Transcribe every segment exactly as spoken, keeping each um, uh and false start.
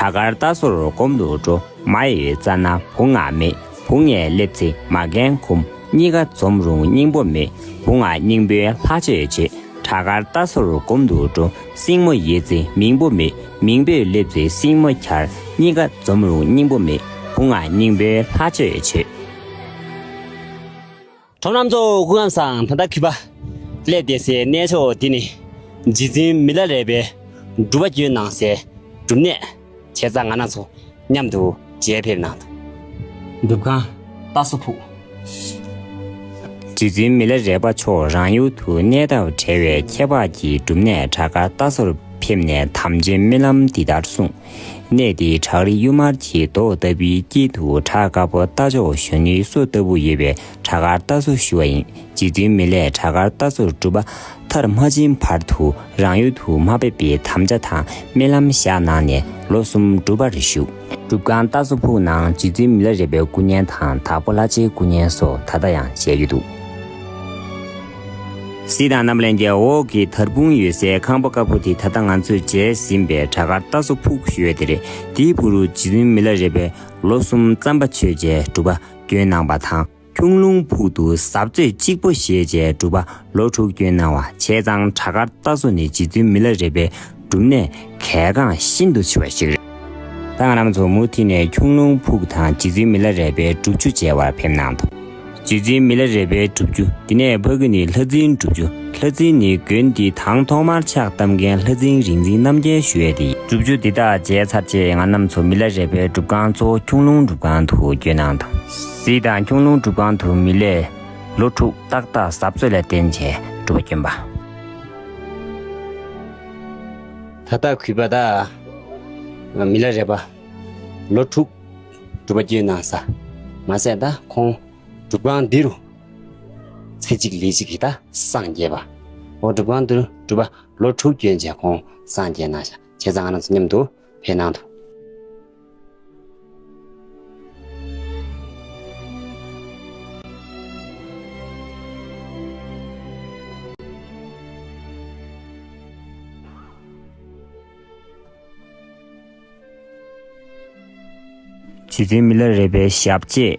བྲག་དཀར་རྟ་ཟུར་སྒོམ་དུ་འགྲོ། མ་ཡི་རྩ་ན་བུང་ང་མེད། བུང་ངས་སླེབས་ཚེ་མ་རྒན་ཁུམ། གཉིས་ཀ་འཛོམས་རུང་སྙིང་པོ་མེད། བུང་ང་སྙིང་པོའི་ལྷ་ཆོས་བྱེད། བྲག་དཀར་རྟ་ཟུར་སྒོམ་དུ་འགྲོ། སྲིང་མོ་ཡོད་ཚེ་མིང་པོ་མེད། མིང་པོས་སླེབས་ཚེ་སྲིང་མོ་གྱར། གཉིས་ཀ་འཛོམས་རུང་སྙིང་པོ་མེད། བུང་ང་སྙིང་པོའི་ལྷ་ཆོས་བྱེད། ཁྲོམ་རྣམ་ཚོ་སྐུ་ཁམས་བཟང་། ད་ལྟ་གུས་པ་སླེབས་བསྡད་སའི་གནས་མཆོག་འདི་ནི་རྗེ་བཙུན་མི་ལ་རས་པའི་སྒྲུབ་པ་བསྐྱོན་གནང་སའི་སྒྲུབ་གནས། བྱས་ཙང་ང་རང་ཚོ་མཉམ་དུ་མཇལ་ཕེབས་གནང་དང་། སྒྲུབ་ཁང་རྟ་སོ་ཕུག་རྗེ་བཙུན་མི་ལ་རས་པ་མཆོག་རང་ཡུལ་དུ་གནས་དང་བྲལ་བའི་ཁྱད་འཕགས་ཀྱི་སྒྲུབ་གནས་བྲག་དཀར་རྟ་སོར་ཕེབས་ནས་དམ་ཅན་སྨོན་ལམ་འདི་ལྟར་གསུངས། གནས་འདི་བྲག་རི་གཡུ་དམར་གྱི་མདོག་ལྟ་བུའི་དཀྱིལ་དུ་བྲག་དཀར་པོ་རྟ་མཆོག་གཞོན་ནུའི་སོ་ལྟ་བུ་ཡོད་པའི་བྲག་དཀར་རྟ་སོ་ཞུ་བ་ཡིན། རྗེ་བཙུན་མི་ལས་བྲག་དཀར་རྟ་སོར་སྒྲུབ་པ་མཐར་མ་ཕྱིན་བར་དུ་རང་ཡུལ་དུ་མ་ཕེབས་པའི་དམ་བཅའ་དང་སྨོན་ལམ་བཞག་གནང་ནས་ལོ་གསུམ་སྒྲུབ་པར་བཞུགས། སྒྲུབ་ཁང་རྟ་སོ་ཕུག་ནང་རྗེ་བཙུན་མི་ལ་རས་པའི་སྐུ་བརྙན་དང་དྭགས་པོ་ལྷ་རྗེའི་སྐུ་བརྙན་སོགས་ད་ལྟ་ཡང་མཇལ་རྒྱུ་འདུག་གཟིགས་དང་རྣམ་པ་ལྷན་རྒྱས། འོག་གི་དར་སྤུངས་ཡོད་སའི་ཁང་པ་དཀར་པོ་དེ་ད་ལྟ་ང་ཚོས་མཇལ་ཟིན་པའི་བྲག་དཀར་རྟ་སོ་ཕུག་ཞུ་ཡས་དེ་རེད། དེའི་བར་དུ་རྗེ་བཙུན་མི་ལ་རས་པས་ལོ་གསུམ་རྩམ་པ་མཆོད་བྱས་སྒྲུབ་པ་བསྐྱོན་གནང་བ་དང་། ཁྱུང་ལུང་ཕུག་ཏུ་ཟབ་རྩོད་གཅིག་པོ་བཞེས་བྱས་སྒྲུབ་པ་ལོ་དྲུག་བསྐྱོན་གནང་བ། བྱས་ཙང་བྲག་དཀར་རྟ་སོ་ནི་རྗེ་བཙུན་མི་ལ་རས་པའི་སྒྲུབ་གནས་གལ་འགངས་ཤིན་ཏུ་ཆེ་བ་ཞིག་རེད། ད་ང་རང་ཚོ་མུ་མཐུད་ནས་ཁྱུང་ལུང་ཕུག་དང་རྗེ་བཙུན་མི་ལ་རས་པའི་སྒྲུབ་ཆུ་མཇལ་བར་ཕེབས་གནང་དང་། རྗེ་བཙུན་མི་ལ་རས་པའི་སྒྲུབ་ཆུ། དེ་ནས་ཕ་གི་ནི་ལྷ་རྫིང་སྒྲུབ་ཆུ། ལྷ་རྫིང་ནི་དགོན་འདིའི་དང་ཐོག་མར་ཕྱག་བཏབ་མཁན་ལྷ་རྫིང་རིག་འཛིན་རྣམ་རྒྱལ་ཞུ་ཡས་དེ་ཡིན། སྒྲུབ་ཆུ་འདི་དག་མཇལ་ཚར་རྗེས་ང་རྣམ་ཚོ་མི་ལ་རས་པའི་སྒྲུབ་ཁང་གཙོ་བོ་ཁྱུང་ལུང་སྒྲུབ་ཁང་དུ་བསྐྱོད་གནང་དང་། གཟིགས་དང་། ཁྱུང་ལུང་སྒྲུབ་ཁང་དུ་མི་ལས་ལོ་དྲུག་ཏག་ཏག་ཟབ་རྩོད་ལ་བརྟེན་བྱས་སྒྲུབ་པ་བསྐྱོན་པ། ད་ལྟ་གུས་པ་དང་མི་ལ་རས་པ་ལོ་དྲུག་སྒྲུབ་པ་བསྐྱོན་གནང་ས་མ་ཟད། ད་ཁོང་སྒྲུབ་ཁང་འདི་རུ་ཚེ་གཅིག་ལས་གཅིག་གིས་ད་སངས་རྒྱས་པ། འོ། སྒྲུབ་ཁང་འདི་རུ་སྒྲུབ་པ་ལོ་དྲུག་བསྐྱོན་བྱས་ཁོང་སངས་རྒྱས་གནང་ཤག་བྱས་ཙང་ང་རང་ཚོ་མཉམ་དུ་ཕེབས་གནང་དང་། རྗེ་བཙུན་མི་ལ་རས་པའི་ཞབས་རྗེས་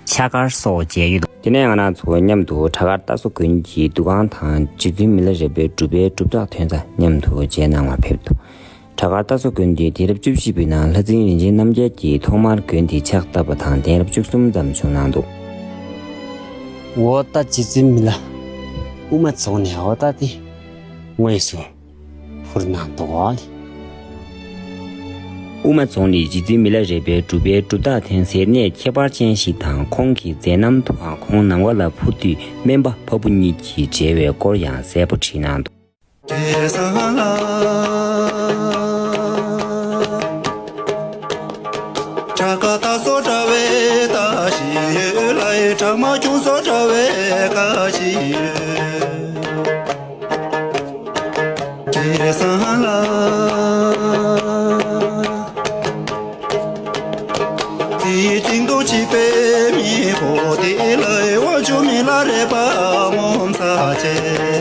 ཕྱག་འཁར་སོགས་མཇལ་རྒྱུ་འདུག་དེ་ནས་ང་རང་ཚོ་མཉམ་དུ་བྲག་དཀར་རྟ་སོ་དགོན་གྱི་འདུ་ཁང་དང་རྗེ་བཙུན་མི་ལ་རས་པའི་སྒྲུབ་པའི་སྒྲུབ་རྟགས་ཐོན་ས་མཉམ་དུ་མཇལ་གནང་བར་ཕེབས་འདུག་བྲག་དཀར་རྟ་སོ་དགོན་འདི་དུས་རབས་བཅུ་བཞི་པའི་ནང་ལྷ་རྫིང་རིན་ཆེན་རྣམ་རྒྱལ་གྱིས་ཐོག་མར་དགོན་དེ་ཕྱག་བཏབ་པ་དང་གདན་རབས་བཅུ་གསུམ་ཙམ་བྱུང་གནང་འདུག་འོ། ད་རྗེ་བཙུན་མི་ལ་དབུ་མ་རྫོང་ནས་འོ་ད་དེ་དངོས་སུ་འཕུར་གནང་འདུག་གོ། དབུ་མ་རྫོང་ནི་རྗེ་བཙུན་མི་ལ་རས་པའི་སྒྲུབ་པའི་སྒྲུབ་རྟགས་ཐོན་སའི་གནས་ཁྱད་པར་ཅན་ཞིག་དང་། ཁོང་གི་མཛད་རྣམ་དུའང་ཁོང་ནམ་མཁའ་ལ་འཕུར་དུས་སྨན་པ་ཕ་བུ་གཉིས་ཀྱིས་མཇལ་བའི་སྐོར་ཡང་གསལ་པོ་བྲིས་གནང་འདུག་བྲག་དཀར་རྟ་སོ་འདྲ་བའི་རྟ་ཞིག་ཡོད་ལ། བྲག་དམར་ཁྱུང་སོ་འདྲ་བའི་ཀ་ཞིག་ཡོད། བྲེ་སྲང་ལ། དེའི་སྟེང་དུ་བྱིས་པའི་མེས་པོ་དེ་ལ་དབང་ཕྱུག་མི་ལ་རས་པ་ངོ་མཚར་ཆེ།